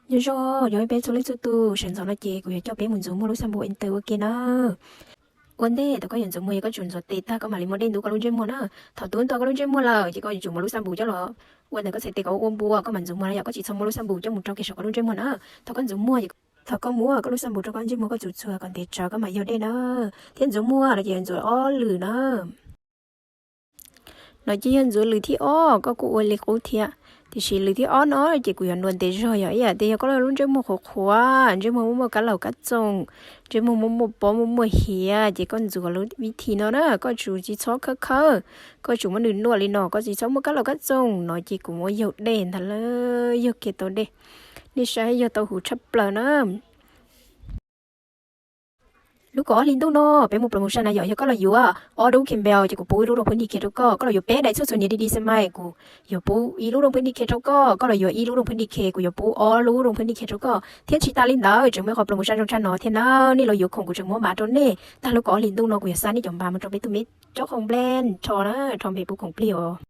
Nyob zoo, nyob peb txhua leej txhua tus, sawv ntxov no ces kuv yuav coj peb mus ntxuav muag lub xab npum enter ua ke na. Ua ntej thaum koj yuav ntxuav muag yog koj tsum ntxuav tes tag koj mam li muab dej ntub koj lub ntsej muag na. Thaum ntub tau koj lub ntsej muag lawm ces koj yuav tsum muab lub xab npum coj los ua ntawm koj txhais tes kom ua npua, koj mam ntxuav muag na yom, koj tsis txhob muab lub xab npum coj mus rau kiag saum koj lub ntsej muag na. Thaum koj ntxuav muag, thaum koj muab koj lub xab npum rau koj ntsej muag koj txuas txuas kom ntev tsawv koj mam yog dej na. Thiab ntxuav muag no ces yuav ntxuav ob lwm na. No ces yog ntxuav lwm thib ob koj kuj ua li qub thiab. Tiam sis lwm thib ob no ces kuv yuav nua ntev zog yog ib yam tias yog koj lub ntsej muag qhuav qhuav, ntsej muag muaj muaj kab laug kab txoom, ntsej muag muaj muaj pob muaj muaj hiav ces koj ntxuav lub vib thim no na, koj tsum tsis txhob khawb khawb, koj tsum muab nws nuaj li no, koj tsis txhob muaj kab laug kab txoom no ces kuv muab yaug dej ntag lauj, yaug kiag tau dej. Nej saib yaug tau huv tshaj plaws na. Lub kaum ob hlis ntuj no peb muaj promotion na yom, yog koj los yuav ob lub Campbell ces kuv pub ib lub rooj phwb D K rau koj, koj los yuav peb daim txhuj txhuv niam D D C mai kuv yuav pub ib lub rooj phwb D K rau koj, koj los yuav ib lub rooj phwb D K kuv yuav pub ob lub rooj phwb D K rau koj. Thiab tsis tas li ntawd tseem muaj qhov promotion zoo tshaj no thiab na, nej los yuav khoom kuv tseem muab npav rau nej. Tag lub kaum ob hlis ntuj no kuv yuav xa nej cov npav mus rau peb tus me cob khoom blend rho na, rho npe pub khoom plig os.